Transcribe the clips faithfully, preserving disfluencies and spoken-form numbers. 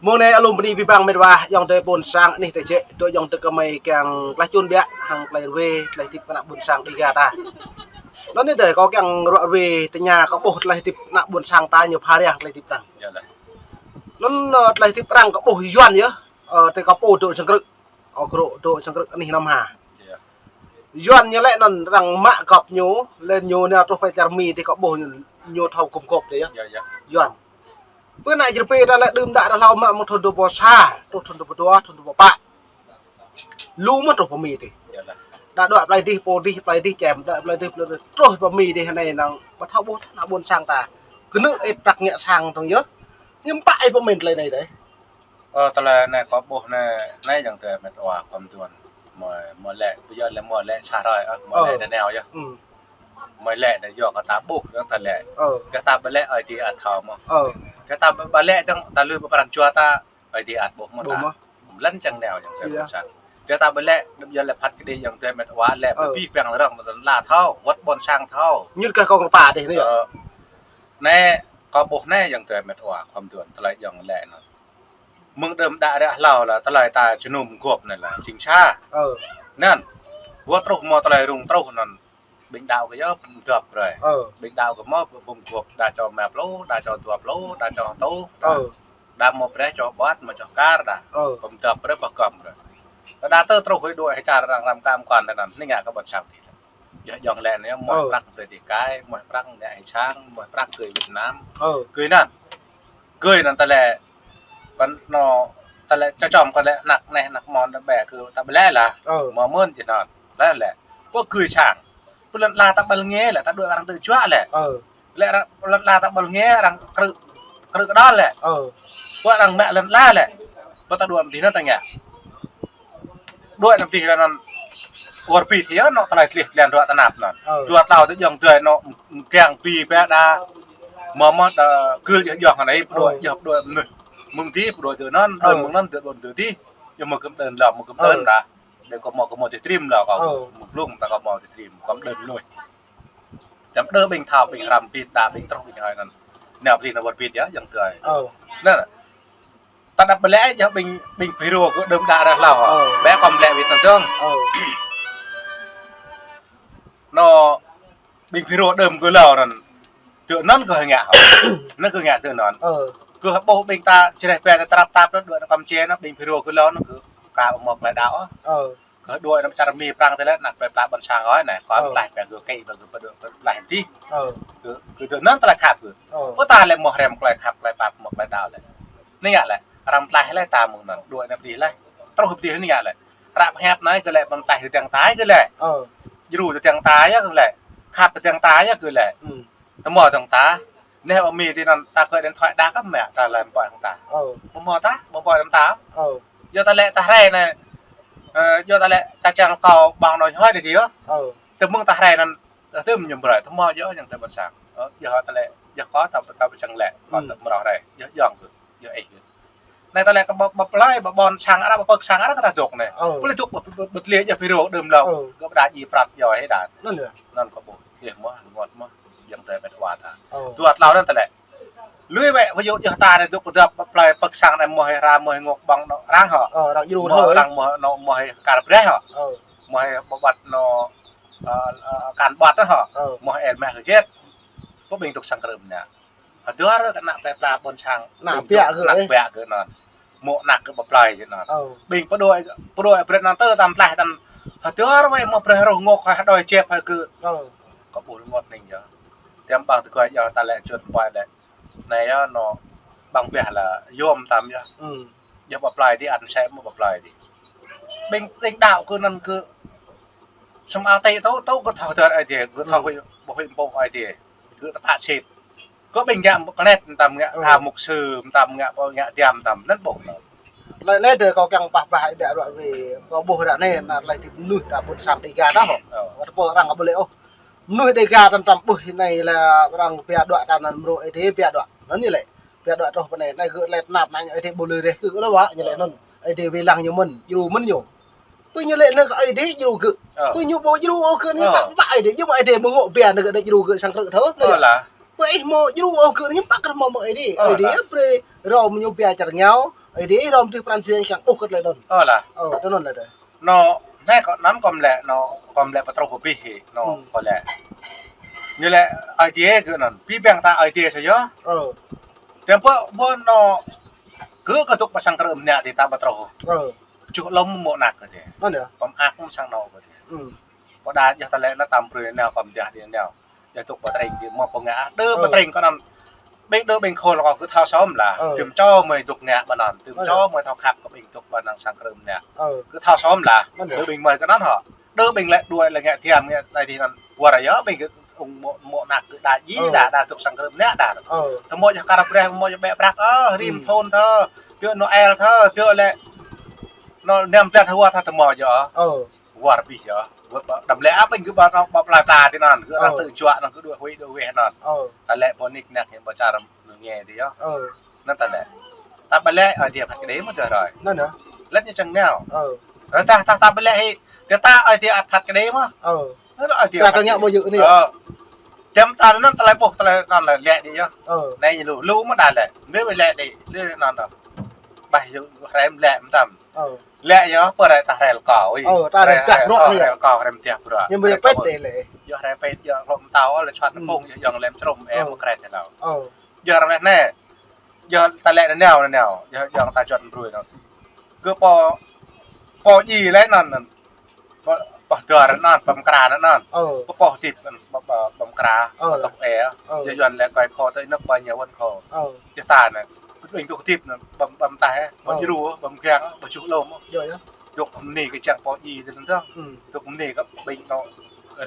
Mơ̆ng anai alum bơni abih bang met wa, ayŏng adơi ƀôn sang anih tơjĕ, tui ayŏng adơi kơmơi kiăng tlaih čun biă hăng tlaih rơwe, tlaih hơdip kơ ană ƀôn sang Dêga ta. Anŭn anai adơi kâo kiăng ruă rơwe tơña kâo ƀuh tlaih hơdip ană ƀôn sang ta ñu pha rơyang tlaih hơdip arăng. Anŭn, ơ, tlaih hơdip arăng kâo ƀuh Yuan yơh, ơ, tơ kâo pô dŏ sang krư̆, ơ, krư̆ dŏ sang krư̆ anih Nam Hà. Yuan ñu lĕ anŭn arăng mă gŏp ñu, lĕ ñu nao truh pơ čar Mi tơ kâo ƀuh ñu, ñu thâo gum gŏp tơ yơh. Yuan. Pơ anai čar pơ ta lĕ đưm đă đa hlâo mă mơ̆ng thun dua rơbâo sa, truh thun dua rơbâo dua, thun dua rơbâo pă. Lu mơ̆n truh pơ Mi tơ. Đa đuaĭ plơi dih, pô dih, plơi dih čem, đuaĭ plơi dih, plơi dih, truh pơ Mi tơ anai năng, ƀu thâo ƀuh tơ ană ƀôn sang ta. Kơnư̆ ĕt prăk ngă sang tong yơh. Hiư̆m pă ĕt pơmĭn tơlơi anai dơi. Ơ, tơlơi anai kâo ƀuh anai, anai ayŏng adơi met wa khŏm tuan. Mơi, mơi lĕ, ƀu djơ̆ lĕ mơi lĕ sa hrơi, ơ, mơi lĕ đa nao yơh. Mơi lĕ đa yua kơ ta ƀuh, yua ta lĕ. Kơ ta ƀu lĕ ơi adai ăt thâo mơ̆n. Kơ ta ƀu lĕ dơ̆ng, ta lui ƀơi pran jua ta, ơi adai ăt ƀuh mơ̆n ta. Lăn čang nao ayŏng adơi ƀôn sang. Kơ ta ƀu lĕ, đơ̆m yua lĕ phat kơđi ayŏng adơi met wa lĕ, ƀu abih bang rŏng, mơ̆n la thâo, wơ̆t ƀôn sang thâo. Ñu kơ kông rơpa dih anai yơh. Anai, kâo ƀuh anai ayŏng adơi met wa khŏm tuan, tơlơi ayŏng lĕ anŭn. Mơ̆ng đưm đă ră hlâo lĕ tơlơi ta jơnum gŏp anai lĕ jing sa. Anŭn. Wơ̆t truh mơ̆ tơlơi rŭng truh anŭn. Ƀing đaŏ kơ yơh pơm dŏp brơi. Ƀing đaŏ kơ mơ̆ pơm gŏp đa čô mă pluh, đa čô dua pluh, đa čô hơtŭ. Đa mơ̆ brơi čô ƀuăt, mơ̆ čô kar đa. Pơm dŏp brơi pơkŏm brơi. Đa tơ truh huĭ đuaĭ hơčar arăng răm kam kŏn tơ anŭn. Anai ngă kơ ƀôn sang tih. Yơh ayŏng lĕ anai mơ̆ prăk brơi tih kai, mơ̆ prăk ngă hĭ sang, mơ̆ prăk gơ̆ Việt Nam. Gơ̆ anŭn. Gơ̆ anŭn tơlơi, kơ anŭn, tơlơi čơčom kơ lĕ anăk anai, anăk mơ̆n đa ƀĕ kơ ta ƀu lĕ lah. Mơ̆ mơ̆n či anŭn. Lĕ lĕ. Pô gơ̆ sang. Pô lŏn la ta ƀal ngĕ lĕ, ta đuaĭ arăng tơ juă lĕ. Lĕ arăng, pô lŏn la ta ƀal ngĕ arăng krư̆, krư̆ kơđŏl lĕ. Pô arăng mă lŏn la lĕ. Pô ta đuaĭ mơ̆ng dih anŭn ta ngă. Đuaĭ anăm dih anŭn wơr bĭt yơh anŏ tơlơi tlih tlen ruă tơnap anŭn. Dua tlâo tơ ayŏng adơi anŏ kiăng ƀĭ ƀĕ đa. Mơ̆ mơ̆ đa gơ̆ yơh ayŏng anai pơđuaĭ yơh pơđuaĭ mơnuih. Mơ̆ng dih pơđuaĭ tơ anŭn, đuaĭ mơ̆ng anŭn tơ đuaĭ tơ dih. Yơh mơ̆ kơm tơ̆n lŏm mơ̆ kơm tơ̆n đa. Đe kơ mơ̆ kơ mơ̆ tih trim lŏ kâo. Mơ̆ blung ta kơ mơ̆ tih trim kơm tơ̆n mơnuih. Čăm đơ ƀing thâo ƀing hrăm bĭt đa ƀing truh ƀing hơi anŭn. Nao ƀĭ anŭn wơr bĭt yơh ayŏng adơi. Anŭn. Ta đăp ƀu lĕ yơh ƀing, ƀing Phi Rô gơ̆ đưm đă ră hlâo. Ƀĕ kơ mơ̆ lĕ wĭt anŭn dơ̆ng. Anŭn ƀing Phi Rô đưm gơ̆ hlâo anŭn. Tơ anŭn gơ̆ ngă hŏ. Anŭn gơ̆ ngă tơ anŭn. Gơ̆ ƀuh ƀing ta čreh ƀĕ ta trăp tap anŭn đuaĭ anŭn Kampuchia anŭn ƀing Phi Rô gơ̆ hlâo anŭn gơ̆ ka ƀu mơ̆ tơlơi đaŏ. Gơ̆ đuaĭ anŭn čar Mi Prang tơlơi anăk plơi pla ƀôn sang hơi anai, kơ tlaih ƀĕ gơ̆ kơ ƀĕ gơ̆ pơđuaĭ tlaih dih. Gơ̆, gơ̆ tơ anŭn tơlơi khăp gơ̆. Pô ta lĕ mơ̆ hrăm tơlơi khăp tơlơi pap mơ̆ tơlơi đaŏ lĕ. Anai ngă lĕ, arăng tlaih lĕ ta mơ̆ng anŭn, đuaĭ anŭn dih lĕ. Truh dih anai ngă lĕ. Ră pơhiăp anai gơ̆ lĕ pơm tlaih tơdang ta gơ̆ lĕ. Djru tơdang ta yơh gơ̆ lĕ. Khăp tơdang ta yơh gơ̆ lĕ. Tơmơ̆ tơdang ta. Anai ơ Mi tơ anŭn ta kơ điện thoại đa kơ mă ta lĕ ƀơi hăng ta. Ƀu mơ̆ ta, ƀu ƀơi hăng ta. Yua ta lĕ ta hrơi anai. Ơ, yua ta lĕ ta čang kâo ƀơ̆ng anŭn hơi dih yơh. Tơ mơ̆ng ta hrơi anŭn Tơdah tơm ñum brơi, tơmơ̆ yơh ayŏng adơi ƀôn sang. Ơ, yơh tơlơi, yơh kâo ta, ta pơčang lĕ, kâo ta mơrâo rai, yơh ayŏng gơ̆, yơh ih gơ̆. Anai tơlơi kơ ƀă, ƀă plơi, ƀă ƀôn sang arăng, ƀă pơk sang arăng kơ ta dŏ anai. Pơlih dŏ ƀă, ƀă, ƀă tlih yơh Phi Rô đưm lŏ, gơ̆ ƀă đa ji prat yơh hơdai. Anŭn yơh. Anŭn kâo ƀuh, tlih mơ̆, rơngot mơ̆, ayŏng adơi met wa ta. Dua tlâo anŭn tơlơi. Lui wĕ, ƀu djơ̆ yơh ta anai dŏ kơdŏp ƀă plơi pơk sang anai mơ̆ hơi hra, mơ̆ hơi ngŏk ƀơ̆ng anŏ arăng hŏ. Arăng djru thâo. Arăng mơ̆ anŏ mơ̆ hơi kar brơi hŏ. Mơ̆ hơi ƀă ƀăt anŏ, ơ, ơ, kan ƀăt hŏ. Mơ̆ hơi el mă hơget. Pô ƀing dŏ sang krư̆ anai. Hơdơr kơ ană plơi pla ƀôn sang. Ană ƀing biă dŏ, gơ̆, ană biă gơ̆ anŭn. Mơ̆ anăk gơ̆ ƀă plơi gơ̆ anŭn. Ƀing pơđuaĭ, pơđuaĭ brơi anŭn tơ tăm tlaih tăm. Hơdơr wĕ mơ̆ brơi rŏh ngŏk hơi hơdơi čep hơi gơ̆. Kâo ƀuh rơngot anai yơh. Tơm ƀang tơguai yơh ta lĕ čun pai lĕ. Anai yơh anŏ ƀang biă lĕ yôm tăm yơh. Yơh ƀă plơi dih ăn sem mơ̆ ƀă plơi dih. Ƀing, ƀing đaŏ gơ̆ anŭn gơ̆. Sum ao tơi tŏ, tŏ gơ̆ thâo hơdơr Ơi Adai, gơ̆ thâo huĭ, ƀu huĭ pô Ơi Adai. Gơ̆ tơpă sĭt. Gơ̆ ƀing ngă kơnet tăm ngă a mục sư, tăm ngă pô ngă tiăm tăm, anŭn ƀuh. Lĕ anai dơi kâo kiăng pah pah ƀiă ruă wĕ, kâo ƀuh ră anai, anai lĕ tơlơi hơdip mơnuih ta ƀôn sang Dêga ta hŏ. Wơ̆t pô arăng kâo ƀu lĕ ôh. Mơnuih Dêga tăm tăm ƀuh anai lĕ arăng biă đuaĭ ta anŭn mrô Ơi Adai biă đuaĭ. Anŭn ñu lĕ. Biă đuaĭ truh pơ anai, anai gơ̆ lĕ tơnap anai Ơi Adai ƀu lui reh gơ̆ lơ wă, ñu lĕ anŭn. Ơi Adai wai lăng ñu mơ̆n, djru mơ̆n ñu. Pơ ñu lĕ anŭn kơ Ơi Adai djru gơ̆. Pơ ñu ƀu djru ôh gơ̆ anai ta ƀă Ơi Adai, djru ƀă Ơi Adai mơ̆ ngŏ biă anŭn gơ̆ đa djru gơ̆ sang krư̆ thâo. Anŭn yơh. Pơ ih hmâo djru ôh gơ̆ anai hiư̆m pă kơ hmâo mơ̆ng Ơi Adai. Ơ. Ơi Adai brơi hrŏm ñu pia čar rơngiao. Ơi Adai hrŏm tih pran jua kiăng ƀuh kơ tơlơi anŭn. Ơ lah. Ơ, tui anŭn lah đơi. Anŭn, anai kâo anŭn kâo mă lĕ, anŭn kâo mă lĕ pơtruh pơ abih hĭ, anŭn. Hmm. Kâo lĕ. Ñu lĕ Ơi Adai gơ̆ anŭn. Abih bang ta Ơi Adai sa yơh. Ơ. Tơpă ƀơi anŭn gơ̆ kơdŏk pơ sang krư̆ mơnă dih ta pơtruh. Ơ. Čuh lŏm mơ̆ nak kơ dih. Anŭn yơh. Pơmơak mơ̆ sang anŭn kơ dih. Hmm. Pô đa yơh ta lĕ anŭn tam brơi anai kâo mơ̆ dih anai. Yơh dŏ pơtreng dih mơ̆ pô ngă. Đơ pơtreng kơ anŭn. Ƀing đơ ƀing khul kâo kơ thâo sôm lah. Ơ. Tơm čô mơi dŏ ngă ƀơi anŭn. Tơm čô mơi thâo khăp kơ ƀing dŏ ƀơi anŭn sang krư̆ mơnă. Ơ. Kơ thâo sôm lah. Đơ ƀing mơi kơ anŭn hŏ. Đơ ƀing lĕ đuaĭ lĕ ngă thiam ngă anai dih anŭn. Wơr yơh ƀing kơ ung mơ̆, mơ̆ nak kơ đa djai đa, đa dŏ sang krư̆ mơnă đa. Ơ. Tơmơ̆ yơh kar breh mơ̆ yơh ƀĕ prăk. Ơ, rĭm thŭn thơ. Tơ Noel thơ, tơ lĕ. Anŭn năm blan hua thơ tơmơ̆ yơh. Ơ. Wơr abih yơh. Wơr ƀă, đăm lĕ ƀing gơ̆ ƀă, ƀă plơi pla tih anŭn. Gơ̆ arăng tơjuă anŭn, gơ̆ đuaĭ huĭ đuaĭ weh anŭn. Ơ. Ta lĕ pô nik nak hiư̆m pă čar ñu ngă dih yơh. Ơ. Anŭn ta lĕ. Ta ƀă lĕ, Ơi Adai phat kơđi mơ̆ tơhrơi. Anŭn yơh. Lĕ ñu čang nao. Ơ. Ơ, ta, ta, ta ƀă lĕ hĭ. Tơ ta Ơi Adai ăt phat kơđi mơ̆. Ơ. Anŭn Ơi Adai phat kơđi. Ơ. Čăm ta anŭn ta lĕ ƀuh, ta lĕ anŭn lĕ lĕ dih yơh. Ơ. Anai ñu lu, lu mơ̆ đa lĕ. Anai ƀă lĕ dih, anŭn anŭn. Ƀah yơh, hrĕm lĕ mơtam. Ơ. Lĕ yơh, pơ hrĕ ta hrĕ lĕ kâo, ih. Ơ, ta hrĕ mơdah bruă anai. Hrĕ lĕ kâo, hrĕ mơdah bruă. Ñu brơi pĕt dih lĕ. Yơh hrĕ pĕt yơh, hlŏm tao, lĕ čuăt pung, yơh yŏng lĕm črŭm, ơ, mơ̆ krĕt yơh nao. Ơ. Yơh hrĕ lĕ anai. Yơh ta lĕ anai nao, anai nao. Yơh yŏng ta čuăt brơi nao. Gơ̆ pô, pô djai lĕ anŭn, anŭn. Pô, pô dơr anŭn, pơm kra anŭn. Ơ. Pô, pô tip anŭn, pô, pô, pơm kra, ơ, pô tŏk ê. Ơ. Yơh Yuan lĕ kơi khô, tơl anŭn pô ñu wơ̆t khô. Ơ. Yơh ta anai. Ƀing dŏ tip anŭn, pơm, pơm tah, ơ. Pơm djru, pơm gang, pơm čuh lŏm. Yơh, yơh. Dŏ mơni kơ čang pô djai tơl anŭn. Hmm. Dŏ mơni kơ ƀing anŭn,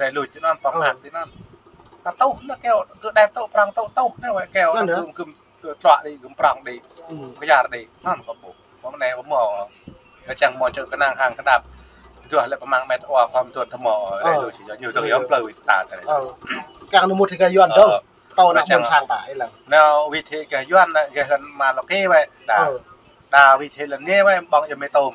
rai luč tơl anŭn, pơm, ơ, hak tơl anŭn. Ta tuh anŭn keo, kơ đe tuh, prăng tuh, tuh, anai wơ̆t keo, anŭn yơh. Kơm, kơm, kơ tloa dih, kơm prong dih. Hmm. Kơyar dih, anŭn kơ ƀuh. Pô anai kơ mơ̆. Kơ čang mơ̆ čơ̆ kơnang hăng kơdăp. Duah lĕ pơmang met wa khom tuan tơmơ̆. Ơ. Rai lu či yơh ñu dŏ yơh plơi wĭt ta tơl. Ơ. Kiăng nao mŭt hĭ gah Yuan dŏ. Ơ. Tơl ană ƀôn sang ta ih lăng. Nao wĭt hĭ gah Yuan, gah lăn Malaki wơ̆t đa. Ơ. Đa wĭt hĭ lăn anai wơ̆t ƀơ̆ng yơh mơtôm.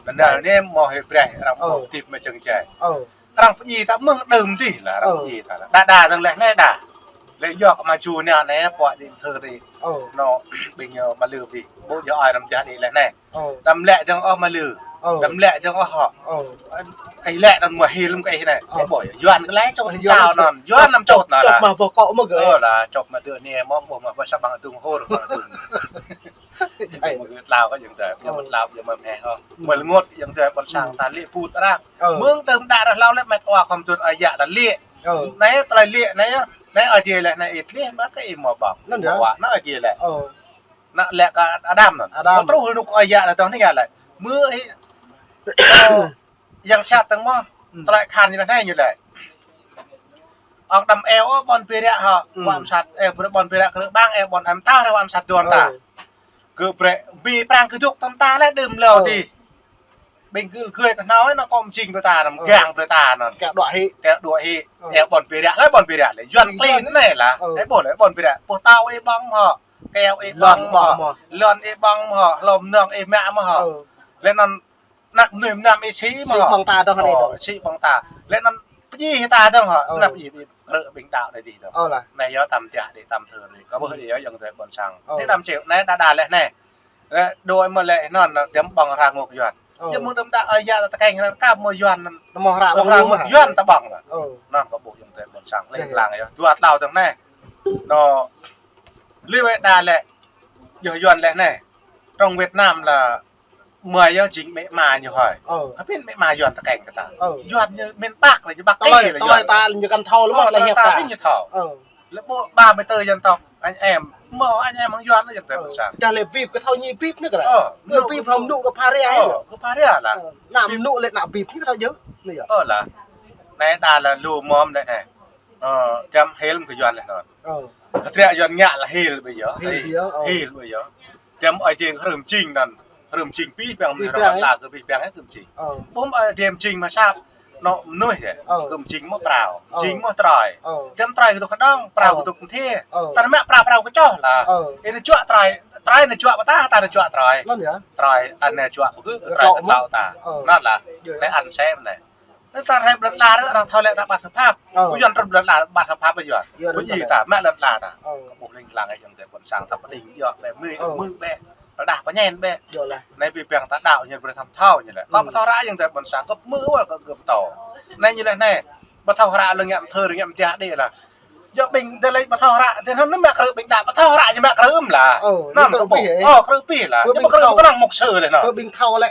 Lăn anai mơ̆ hĭ breh, arăng mơ̆ tip mơ̆ čơ̆ng čai. Ơ. Arăng pơdjai ta mơ̆ng đưm dih lah, arăng pơdjai ta lah. Đa, đa dơ̆ng leh anai đa. Lĕ yua kơ mă ču anai anai, pô dih thơ dih. Ơ. Anŭn, ƀing ñu mă lư dih. Ƀu djơ̆ ai đăm jah dih leh anai. Ơ. Đăm lĕ dơ̆ng ôh mă lư. Ơ. Đăm lĕ dơ̆ng ôh hŏ. Ơ. Ih lĕ anŭn mơ̆ hil mơ̆ kơ ih anai. Ơ. Ih ƀuh, Yuan kơ lĕ čŏk, Yuan čao anŭn. Yuan anăm čŏt anŭn lah. Čŏk mă boh kŏ mơ̆ gơ̆. Ơ lah, čŏk mă tơ anai mơ̆, ƀuh mă boh sa ƀăng adung hur, ƀăng adung. Ơ, mơ̆ gơ̆ tlao kơ yơ̆ng tơ, yơ̆ng mơ̆ tlao, yơ̆ng mơ̆ mơhĕh ôh. Mơ̆ lĕ ngot yơ̆ng tơ ƀôn sang ta lĕ put arăng. Ơ. Mơ̆ng đưm đă ră hlâo lĕ met wa khom tuan ơi yă ta lĕ. Ơ. Anai tơlơi lĕ anai yơh. Anai Ơi Adai leh anai ih tlih mă kơ ih mơ̆ ƀơ̆ng. Anŭn yơh. Wa, anai Ơi Adai leh. Ơ. Anai lĕ kơ Adam anŭn. Adam. Mơ̆ truh rơnŭk ơi yă lĕ tơ̆ng anai lĕ. Mơ̆ ih, ơ, yang sat tơ̆ng mơ̆. Hmm. Tơlơi khan ñu leh anai ñu lĕ. Ŏng đăm eo ôh ƀôn pi ră hŏ. Hmm. Wa mơsat, eo brơi ƀôn pi ră krư̆ ƀang, eo ƀôn em ta, wa mơsat duan ta. Ơ. Kơ brơi, ƀing prăng kơdŏk tơm ta lĕ đưm hlâo dih. Ƀing gơ̆ gơ̆ kơ hnâo anŭn kơ mơjing brơi ta, anŭn gang brơi ta anŭn. Kơ đuaĭ hĭ. Kơ đuaĭ hĭ. Ơ. Eo ƀôn pi ră, lĕ ƀôn pi ră lĕ. Yuan klin anai lah. Ơ. Ơ, ƀôn lĕ ƀôn pi ră. Pô tao ih ƀơ̆ng mơ̆ hŏ. Keo ih ƀơ̆ng mơ̆ hŏ. Lŏn ih ƀơ̆ng mơ̆ hŏ. Hlom nong ih mă mơ̆ hŏ. Ơ. Lĕ anŭn Năk mơnuih mơnam ih sĭ mơ̆. Sĭ ƀơ̆ng ta dơ̆ng anai dơ̆ng. Ơ, sĭ ƀơ̆ng ta. Lĕ anŭn pơdjai hĭ ta dơ̆ng hŏ. Ơ. Anŭn pơdjai, pơdjai krư̆ ƀing đaŏ anai dih dơ̆ng. Ơ lah. Anai yơh tăm tiah dih tăm thơ anai. Kơ ƀuh dih yơh yŏng tơ ƀôn sang. Ơ. Anai đăm čeo, anai đa đa leh anai. Anai đuaĭ mơ̆ lĕ anŭn, anŭn tiăm ƀơ̆ng hră ngŏ Yuan. Ơ. Yơh mơ̆ng đưm đă ơi yă ta keng anŭn kơ mơ̆ Yuan anŭn. Anŭn mơ̆ hră ngŏ Yuan ta ƀơ̆ng anŭn. Ơ. Anŭn kơ ƀuh yŏng tơ ƀôn sang. Leh lăng yơh. Dua tlâo dơ̆ng anai. Anŭn. Lĕ wơ̆t đa lĕ. Yơh Yuan leh anai. Trong Việt Nam là mơi yơh jing mĕ ma ñu hơi. Ơ. Hơbĭn mĕ ma Yuan ta keng kơ ta. Ơ. Yuan ñu miền Bắc lĕ ñu Bắc Kỳ lĕ Yuan. Tơlơi ta ñu kăn thâo lĕ mơ̆ lĕ hiăp ta. Tơlơi ta ƀing ñu thâo. Ơ. Lĕ ƀu ba mươi tư dân tộc anh em. Mơ̆ anh em hăng Yuan anŭn dân tộc ƀôn sang. Dah lĕ bip kơ thâo ñu bip anai kơ. Ơ. Ñu bip hŏm nŭ kơ pha ria. Ơ, kơ pha ria lah. Ơ. Anăm nŭ lĕ anăm bip ñu kơ thâo yơh. Anai yơh. Ơ lah. Anai đa lĕ lu mơ̆m lĕ anai. Ơ, tiăm hil kơ Yuan lĕ anŭn. Ơ. Hơdră Yuan ngă lĕ hil ƀơi yơh. Hil ƀơi yơh, ơ. Hil ƀơi yơh. Tiăm Ơi Adai hrŏm jing anŭn. Hrŏm jing pih ƀing mơnuih rŏng ta kơ pih ƀing hrŏm jing. Ơ. Ƀu Ơi Adai jing mă sap. Anŭn mơnuih yơh. Ơ. Hrŏm jing mơ̆ prao. Ơ. Jing mơ̆ trơi. Ơ. Tiăm trơi kơdŏk kơdŏng, prao kơdŏk mơthê. Ơ. Ta mă prao prao kơčoh lah. Ơ. Ih nao čuă trơi, trơi nao čuă ƀơi ta, ta nao čuă trơi. Anŭn yơh. Trơi, ta nao čuă ƀơi gơ̆, trơi kơtlâo ta. Ơ. Anŭn lah. Yơh. Lĕ ăn sem anai. Anai ta rai ƀơi lŏn ala, arăng thâo lĕ ta ƀăt hơpap. Ơ. Ƀu Yuan trŭn ƀơi lŏn ala ƀăt hơpap ƀơi Yuan. Yuan ƀơi trŭn ih ƀơi ta, mă lŏn ala ta. Ơ. Kơ ƀuh ling lang ayŏng adơi ƀôn sang ta pơđing yơh, ƀĕ mưi, ơ, mưi ƀĕ. Rơđah pơñen ƀĕ. Yơh lah. Anai pi păng ta đaŏ ñu brơi thâo thâo ñu lĕ. Kơ, ơ, ƀu thâo hră ayŏng adơi ƀôn sang, kơ mưi wăl kơ gơ̆ pơtô. Anai ñu lĕ anai. Ƀu thâo hră lĕ ngă mơthơ, ngă mơdah đĕ lah. Yơh ƀing adơi lĕ ƀu thâo hră, adơi anŭn mă krư̆ ƀing đaŏ, ƀu thâo hră ñu mă krư̆ ưm lah. Ơ, anŭn kơ ƀuh. Ơ, krư̆ pih lah. Ñu mă krư̆ ƀu kơnang mŭk sơ lĕ anŭn. Kơ ƀing thâo lĕ.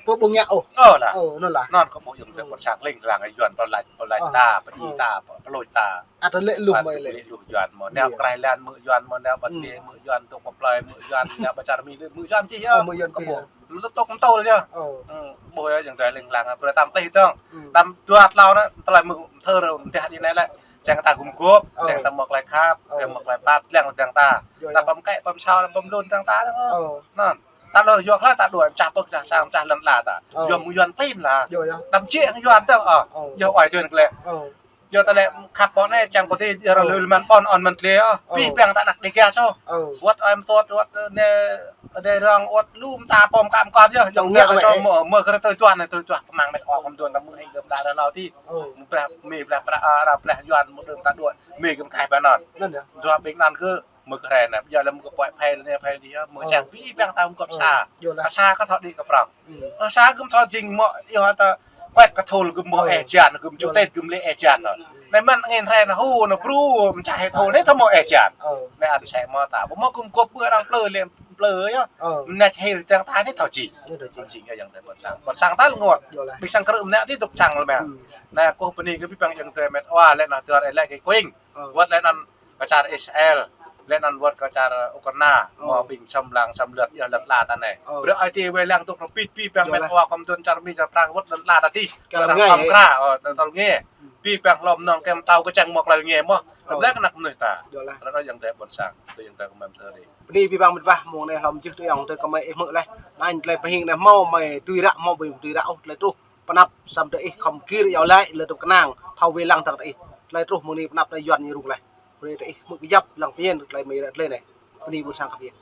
Ƀu, ƀu ngă ôh. Ơ lah. Ơ, anŭn lah. Anŭn kơ ƀuh ayŏng adơi ƀôn sang ling lang Yuan pơlač, pơlač ta, pơđĭ ta, pơlôč ta. Ăt lĕ luh mơ̆ lĕ. Lĕ luh Yuan mơ̆. Nao ƀơi Kraih Lan mưi Yuan mơ̆, nao ƀơi Tlê mưi Yuan, dŏ ƀơi plơi mưi Yuan, nao ƀơi čar Mi mưi Yuan čih yơh. Ơ, mưi Yuan kơ ƀuh. Tŭk tŭk mơtô lĕ yơh. Ơ. Ƀuh yơh ayŏng adơi ling lang, brơi tam tih dơ̆ng. Đăm dua tlâo anai, tơlơi mưi thơ rơ̆ mơdah đĭ anai lĕ. Čang ta gum gôp, čang ta mă tơlơi khăp, čang mă tơlơi pap, lăng čang ta. Yơh, yơh. Ta pơm kĕ, pơm sao, pơm lŏn čang ta. Ơ. Anŭn. Ta lŏ yua hla ta đuaĭ, mơčah pơ̆k, mơčah sang, mơčah lŏn ala ta. Ơ. Yua mưi Yuan klin lah. Yơh, yơh. Đăm jĕ Yuan tơ, ơ. Ơ. Yua ơi Yuan klĕ. Ơ. Yua ta lĕ khăp pô anai, čang pô ti, yua ră lơ lơ mơ̆n ƀôn ôn mơ̆n tlê, ơ. Ơ. Pi păng ta năk đe ga so. Ơ. Wơ̆t ơi mơtô, wơ̆t, ơ, anai, đe rong, wơ̆t lŭm ta pơm kam kơt yơh. Jŏng ta so mơ̆, mơ̆ kơ tơ Yuan anai, tơ Yuan kơmang met ôk kơm tuan ta mưi hĭ gơ̆ ta ră lơ ti. Ơ. Mơ̆ brah, mơ̆ brah, brah, a, brah, brah Yuan mơ̆ đơ̆ng ta đuaĭ, mơ̆ gơ̆ mơkai pơnăn. Anŭn yơh. Dua ƀing anŭn kơ mơ̆ kơ hrơi anai, ƀiă lĕ mơ̆ kơ kuai phai lĕ anai phai lĕ, mơ̆ čang pi păng ta mơ̆ gơ̆ sa. Yơh lah. Sa kơ thâo đĭ kơ prŏng. Ơ, sa gơ̆ thâo jing mơ̆, yua ta kuet kơ thul gơ̆ mơ̆ ĕh jan, gơ̆ ču tĕt gơ̆ lĕ ĕh jan. Anai mơ̆n angin hrơi anai hu, anai bru, mơčah hĭ thul anai thâo mơ̆ ĕh jan. Anai ăn sai mơ̆ ta. Ƀu mơ̆ gơ̆ gôp ƀơi arăng plư lĕ, plư yơh. Mơnat hĭ tơ̆ng ta anai thâo jing. Thâo jing yơh ayŏng adơi ƀôn sang. Ƀôn sang ta lĕ ngot. Yơh lah. Ƀing sang krư̆ mơnat ti tŭk čang lĕ mơ̆. Anai kơ bơni kơ pi păng ayŏng adơi met wa lĕ anai tuar ĕh lĕ kơ kuing. Wơ̆t lĕ anŭn kơ čar Israel, lĕ anŭn wơ̆t kơ čar Ukraina, mơ̆ ƀing xâm lăng xâm lược yơh lŏn ala ta anai. Brơi ai tiê wai lăng tŭk rơpit pi păng met wa kơm tuan čar Mi čar Prang wơ̆t lŏn ala ta ti. Kơ lŏn ngai, ơ, tơl nge. Pi păng hlŏm nong kem tao kơ čang mơ̆ klai nge mơ̆. Tơl lĕ kơ anăk mơnuih ta. Yơh lah. Ră anai ayŏng adơi ƀôn sang, tơ ayŏng adơi kơmơi mơseri. Bơni pi păng met wa mơ̆ng anai hlŏm jih tơ ayŏng adơi kơmơi ih hmư̆ leh. Anai tơlơi pơhing anai hmâo mơi tui ră hmâo ƀing tui ră ôh tơlơi truh. Pơnăp samơ̆ tơ ih khŏm gir iâu laĭ lĕ tŭk kơnang. Thâo wai lăng tơ̆ng tơ ih. Tơlơi truh mơ̆ng anai pơnăp anai Yuan ñu rŭng leh. Brơi tơ ih hmư̆ kơyăp lăng pơñen tơlơi mơi ră tơlơi anai. Bơni ƀôn sang khăp yơh.